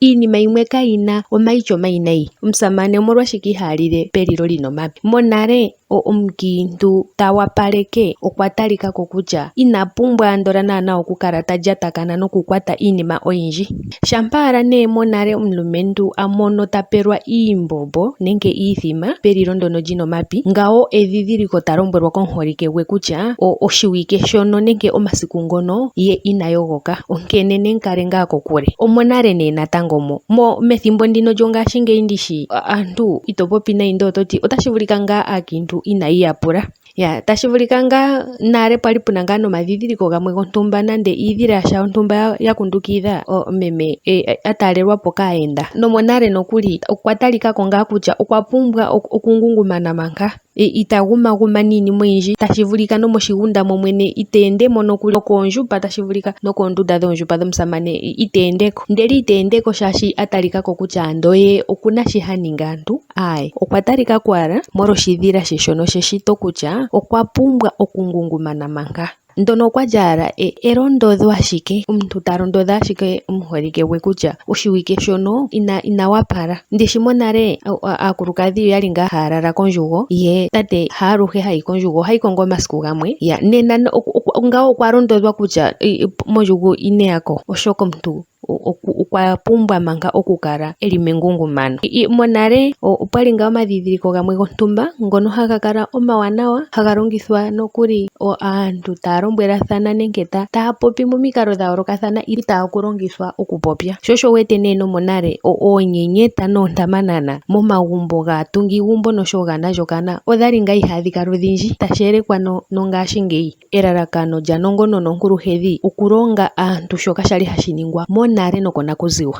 Iinima yimwe kayina omaityo omayinayi. Omusamane omolwashike ihaa lile pelilo lina omapi? Monale omukiintu ta wapaleke okwa talika ko kutya ina pumbwa andola naana okukala ta lyatakana nokukwata iinima oyindji. Shampa owala nee monale omulumentu a mono ta pelwa iimbombo nenge iithima pelilo ndono lina omapi, ngawo edhidhiliko ta lombwelwa komuholike gwe kutya oshiwike shono nenge omasiku ngono ye ina yogoka, onkene ne mu kale ngaa kokule. Omonale nee natango mo. Methimbo ndino lyongaashingeyi ndishi aantu ito popi nayi ndele oto ti otashi vulika ngaa aakiintu inaya iyapula. Ya tashi vulika ngaa nale pwali puna ngaa nomadhidhiliko gamwe gontumba nande iidhila yasha yontumba ya kundukidha meme a taalelwa po kaayenda. Nomonale nokuli okwa talika ko ngaa kutya okwa pumbwa okungungumana manga ita gumaguma niinima oyindji, tashi vulika nomoshigunda momwene ita ende mo nokuli, nokoondjupa tashi vulika nokoondunda dhoondjupa dhomusamane ita ende ko. Ndele ita ende ko shaashi a talika ko kutya ando ye okuna shi ha ningi aantu, aaye okwa talika ko owala molwa oshidhila she shono sheshito kutya okwa pumbwa okungungumana manga. Ndono okwa li owala elondodho ashike, omuntu ta londodha ashike omuholike gwe kutya oshiwike shono ina wapala. Ndishi monale aakulukadhi oyali ngaa haya lala kondjugo, ye tate haaluhe hayi kondjugo, ohayi ko ngaa omasiku gamwe. Ya nena ngawo okwa londodhwa kutya mondjugo ine ya ko, oshoka omuntu okwa pumbwa manga okukala eli mengungumano. Monale opwali ngaa omadhidhiliko gamwe gontumba ngono haga kala omawanawa, haga longithwa nokuli aantu taya lombwelathana nenge taya popi momikalo dha yoolokathana itaaku longithwa okupopya. Sho osho wu wete nee nomonale oonyenyeta noontamanana momagumbo gaatungigumbo noshowo gaanandjokana odhali ngaa ihaadhi kala odhindji tashi elekwa nongaashingeyi. Elalakano lyaNongonono Onkuluhedhi okulonga aantu shoka shali hashi ningwa monale nokonakuziwa.